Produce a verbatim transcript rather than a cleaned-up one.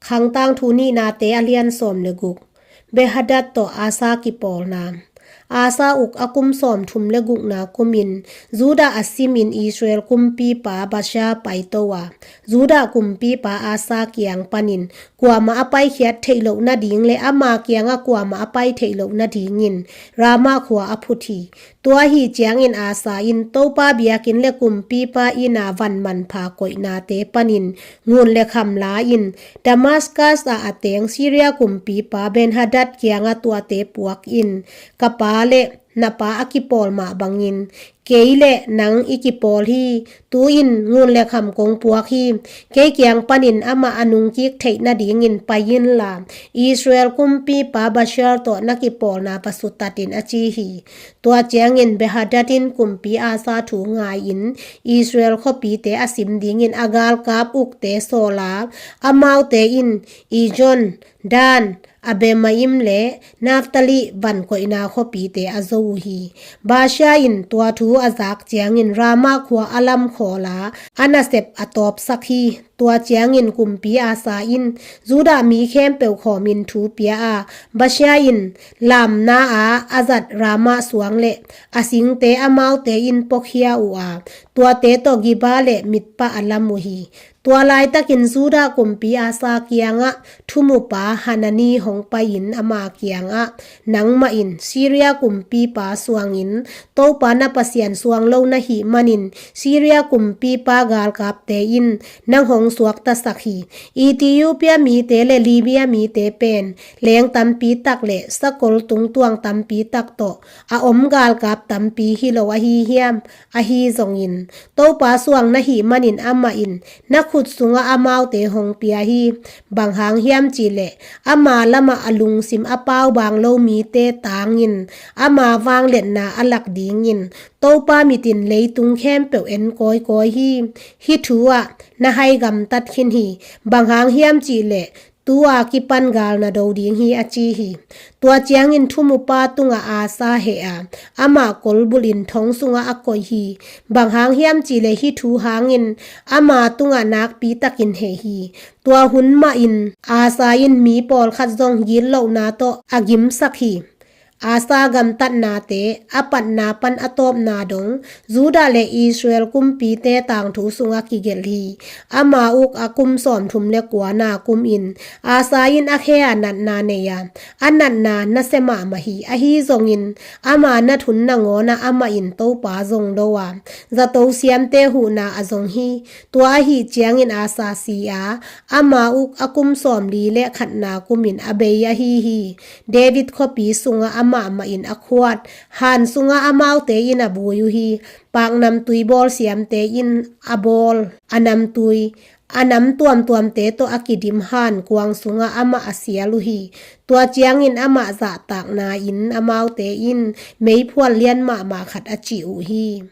Khangtangthu nihnate a lian sawm le guk. Behadad tawh Asa kipawlna. Asa uk a kum sawm thum le gukna kumin Judah a simin Israel kumpipa Baasha paito a, Judah kumpipa Asa kiang panin kuamah a paikhiat theih loh nading le ama kiangah kuamah a pai theih loh nadingin Ramah khua a phut hi. Tua ahi ciangin Asa in Topa biakinn le kumpipa inn a van manpha koihnate panin ngun le kham la-in Damascus ah a teng Syria kumpipa Benhadad kiangah tuate puak in, ka pa le na pa a kipawl mah bangin kei le nang i kipawl hi. Tu-in ngun le kham kong puak hi. Kei kiang panin amah a nungkik theih nadingin pai inla, Israel kumpipa Baasha tawh na kipawlna va sutatin, a ci hi. Tua ciangin Behadad in kumpi Asa thu ngai-in Israel khuapite a sim dingin a galkap ukte sawl a, amaute in Ijon, Dan, Abemaim le Naphtali van koihna khuapite a zo uh hi. Baasha in tua thu a zak ciangin Ramah khua a lamkhawl a, a nasep a tawpsak hi. Tua ciangin kumpi Asa in Judah mi khempeuh khawmin thu pia a, Baasha in lamna a a zat Ramah suang le a singte amaute in puakhia uh a, tuate tawh Geba le Mizpa a lam uh hi. Tua laitakin Judah kumpi Asa kiangah thumupa Hanani hong pai-in ama kiangah, nangmah in Syria kumpipa suangin Topa na Pasian suang lo na hih manin Syria kumpipa galkapte in nang hong suaktasak hi. Ethiopia mite le Libya mite pen leng tampi tak le sakol tungtuang tampi tak tawh a om galkap tampi hi lo ahi hiam? Ahi zongin Topa suang na hih manin amah in na khut sungah amaute hong pia hi. Bang hang hiam cihleh ama lamah a lungsim a paubaang lo mite tangin ama vangliatna a lak dingin Topa mitin leitung khempeuh en kawikawi hi. Hih thu ah na hai gamtat khin hi. Bang hang hiam cihleh tu-a kipan gal na do ding hi, a ci hi. Tua ciangin thumupa tungah Asa heh a, amah kolbulhin thong sungah a koih hi. Bang hang hiam cihleh hih thu hangin ama tungah nakpi takin heh hi. Tua hun mahin Asa in mi pawlkhat zong gitlohna tawh a gimsak hi. Asa gamtatnate a patna pan a tawpna dong Judah le Israel kumpite tangthu sungah kigelh hi. Ama uk a kum sawmthum le kuana kumin Asa in a khe a natna nei a, a natna nasia mahmah hi. Ahi zongin ama nat hun nangawnah amah in Topa zong do a, zato siamte huhna a zong hi. Tua ahi ciangin Asa si a, ama uk a kum sawmli le khatna kumin a bei ahi hi. David khuapi sungah amah mah in a khuat, han sungah amaute in a bui uh hi. Paknamtui bawl siamte in a bawl, a namtui, a nam tuamtuamte tawh a kidim han kuang sungah amah a sial uh hi. Tua ciangin amah zahtakna in amaute in meiphual lian mahmah khat a cih uh hi.